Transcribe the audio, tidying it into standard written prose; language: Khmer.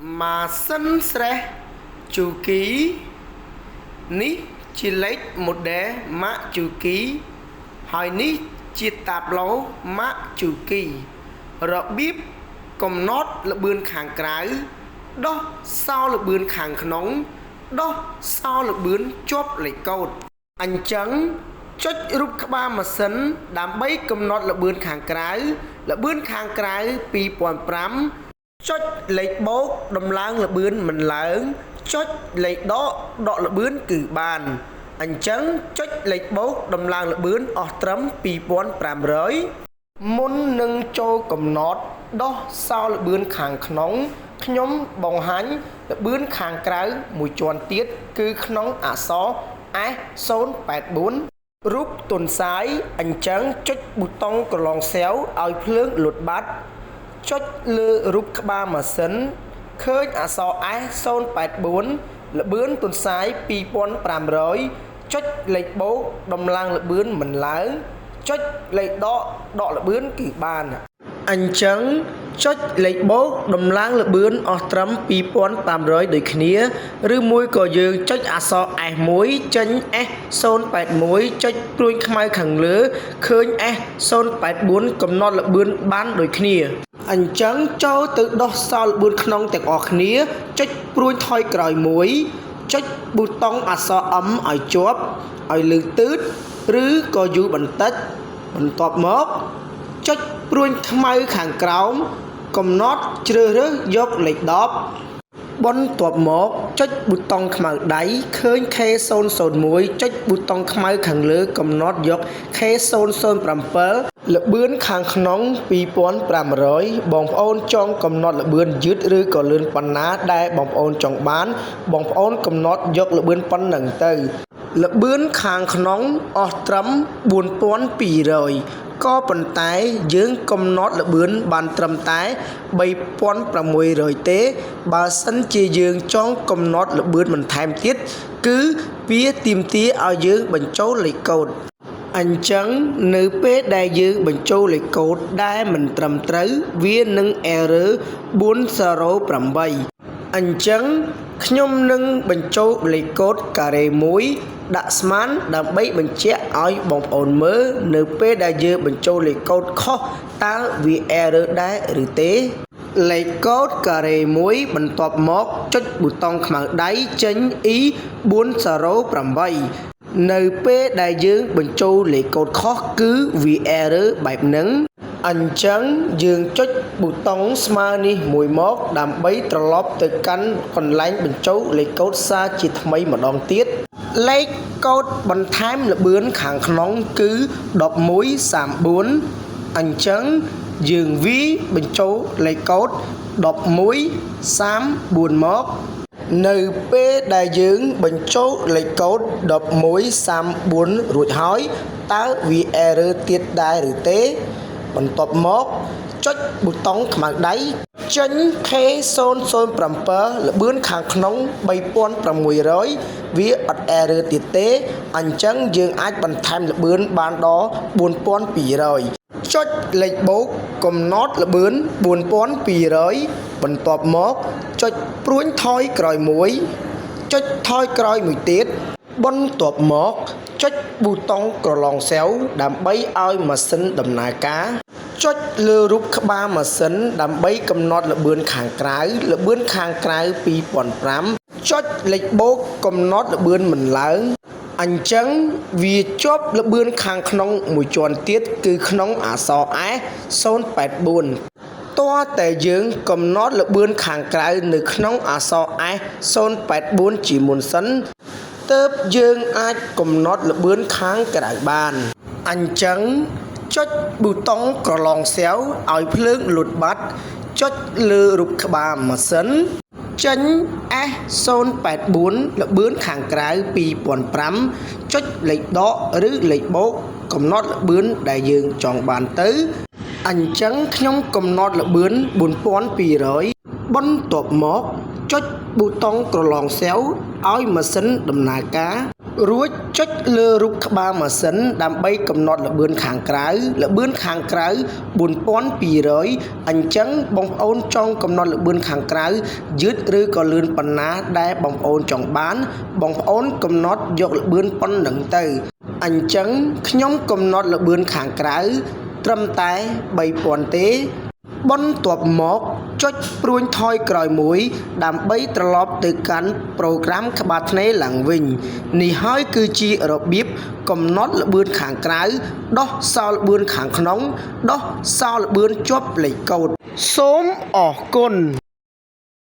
ម៉ាស៊ីនស្រេះជូគីនេះជាលេខ model ម៉ាកជូគីហើយនេះជាតាប្លូម៉ាកជូគីរបៀបកំណត់ល្បឿនខាងក្រៅដោះសោល្បឿនខាងក្នុងដោះសោល្បឿនជាប់លេខកូដអញ្ចឹងចុចរូបក្បាលម៉ាស៊ីនដើម្បីកំណត់ល្បឿនខាងក្រៅល្បឿនខាងក្រៅ2005ចុចលេខបូកដំឡើងល្បឿនមិនឡើងចុចលេខដកដកល្បឿនគឺបានអញ្ចឹងចុចលេខបូកដំឡើងល្បឿនអស់ត្រឹម2500មុននឹងចូលកំណត់ដោះសោល្បឿនខាងក្នុងខ្ញុំបង្ហាញល្បឿនខាងក្រៅមួយជាន់ទៀតគឺក្នុងអក្សរ S084 រូបទន្សាយអញ្ចឹងចុចប៊ូតុងក្រឡងសេវឲ្យភ្លើងលុតបាត់ចុចលើរូបក្បាលម៉ាស៊ីនឃើញអក្សរ S084 ល្បឿនទន្សាយ2500ចុចលេខបូកដំឡើងល្បឿនមិនឡើងចុចលេខដកដកល្បឿនគឺបានអញ្ចឹងចុចលេខបូកដំឡើងល្បឿនអស់ត្រឹម2500ដូចគ្នាឬមួយក៏យើងចុចអក្សរ S1 ចេញ S081 ចុចព្រួញខ្មៅខាងលើឃើញ S084 កំណត់ល្បឿនបានដូចគ្នាអញ្ចឹងចូលទៅដោះសោល្បឿនក្នុងទាំងអស់គ្នាចុចព្រួញថយក្រោយមួយចុចប៊ូតុងអក្សរ M ឲ្យជាប់ឲ្យលើទឺតឬក៏យូរបន្តិចបន្ទាប់មកចុចព្រួញខ្មៅខាងក្រោមកំណត់ជ្រើសរើសយកលេខ10បន្ទាប់មកចុចប៊ូតុងខ្មៅដៃឃើញ K001 ចុចប៊ូតុងខ្មៅខាងលើកំណត់យក K007 ល្បឿនខាងក្នុង2500បងប្អូនចង់កំណត់ល្បឿនយឺតឬក៏លឿនប៉ុណ្ណាដែលបងប្អូនចង់បានបងប្អូនកំណត់យកល្បឿនប៉ុណ្ណឹងទៅល្បឿនខាងក្នុងអស់ត្រឹម4200ក៏ប៉ុន្តែយើងកំណត់ល្បឿនបានត្រឹមតែ3600ទេបើសិនជាយើងចង់កំណត់ល្បឿនបន្ថែមទៀតគឺវាទាមទារឲ្យយើងបញ្ចូលលេខកូដអញ្ចឹងនៅពេលដែលយើងបញ្ចូលលេខកូដដែលមិនត្រឹមត្រូវវានឹង error 408អញ្ចឹងខ្ញុំនឹងបញ្ចូលលេខកូដការ៉េ1ដាក់ស្មានដើម្បីបញ្ជាក់ឲ្យបងប្អូនមើលនៅពេលដែលយើងបញ្ចូលលេខកូដខុសតើវា error ដែរឬទេលេខកូដការ៉េ1បន្ទាប់មកចុចប៊ូតុងខ្មៅដៃចេញ E408 នៅពេលដែលយើងបញ្ចូលលេខកូដខុសគឺវា error បែបហ្នឹងអញ្ចឹងយើងចុចប៊ូតុងស្មើនេះមួយមកដើម្បីត្រឡប់ទៅកាន់កន្លែងបញ្ចូលលេខកូដសារជាថ្មីម្ដងទៀតលេខកូដបន្ថែមល្បឿនខាងក្នុងគឺ1134អញ្ចឹងយើងវាយបញ្ចូលលេខកូដ1134មកនៅពេលដែលយើងបញ្ចូលលេខកូដ1134រួចហើយតើវា error ទៀតដែរឬទេបន្ទាប់មកចុចប៊ូតុងខ្មៅដៃចេញ K007 ល្បឿនខាងក្នុង3600វាអត់ error ទៀតទេអញ្ចឹងយើងអាចបន្ថែមល្បឿនបានដល់4200ចុចលេខបូកកំណត់ល្បឿន4200បន្ទាប់មកចុចព្រួញថយក្រោយមួយចុចថយក្រោយមួយទៀតបន្ទាប់មកចុចប៊ូតុងក្រឡងសេវដើម្បីឲ្យម៉ាស៊ីនដំណើរការចុចលើរូបក្បាលម៉ាស៊ីនដើម្បីកំណត់ល្បឿនខាងក្រៅល្បឿនខាងក្រៅ2005ចុចលេខបូកកំណត់ល្បឿនមិនឡើងអញ្ចឹងវាជាប់ល្បឿនខាងក្នុងមួយជាន់ទៀតគឺក្នុងអក្សរ S 084តើតែយើងកំណត់ល្បឿនខាងក្រៅនៅក្នុងអក្សរ S 084ជាមុនសិនទើបយើងអាចកំណត់ល្បឿនខាងក្រៅបានអញ្ចឹងចុចប៊ូតុងក្រឡងសេវឲ្យភ្លើងលុតបាត់ចុចលើរូបក្បាលម៉ាស៊ីនចេញ S084 ល្បឿនខាងក្រៅ2005ចុចលេខដកឬលេខបូកកំណត់ល្បឿនដែលយើងចង់បានទៅអញ្ចឹងខ្ញុំកំណត់ល្បឿន4200បន្ទាប់មកចុចប៊ូតុងក្រឡងសេវឲ្យម៉ាស៊ីនដំណើរការ រួចចុចលើរូបក្បាលម៉ាស៊ីនដើម្បីកំណត់ល្បឿនខាងក្រៅល្បឿនខាងក្រៅ4200អញ្ចឹងបងប្អូនចង់កំណត់ល្បឿនខាងក្រៅយឺតឬក៏លឿនប៉ុណ្ណាដែលបងប្អូនចង់បាន បងប្អូនកំណត់យកល្បឿនប៉ុណ្ណឹងទៅអញ្ចឹងខ្ញុំកំណត់ល្បឿនខាងក្រៅត្រឹមតែ3000ទេ បន្ទាប់មកចុចព្រួញថយក្រោយមួយ ដើម្បីត្រឡប់ទៅកាន់ប្រូក្រាមក្បាលថ្នេរឡើងវិញ នេះហើយគឺជារបៀបកំណត់ល្បឿនខាងក្រៅដោះសោល្បឿនខាងក្នុង ដោះសោល្បឿនជាប់លេខកូដសូមអរគុណ។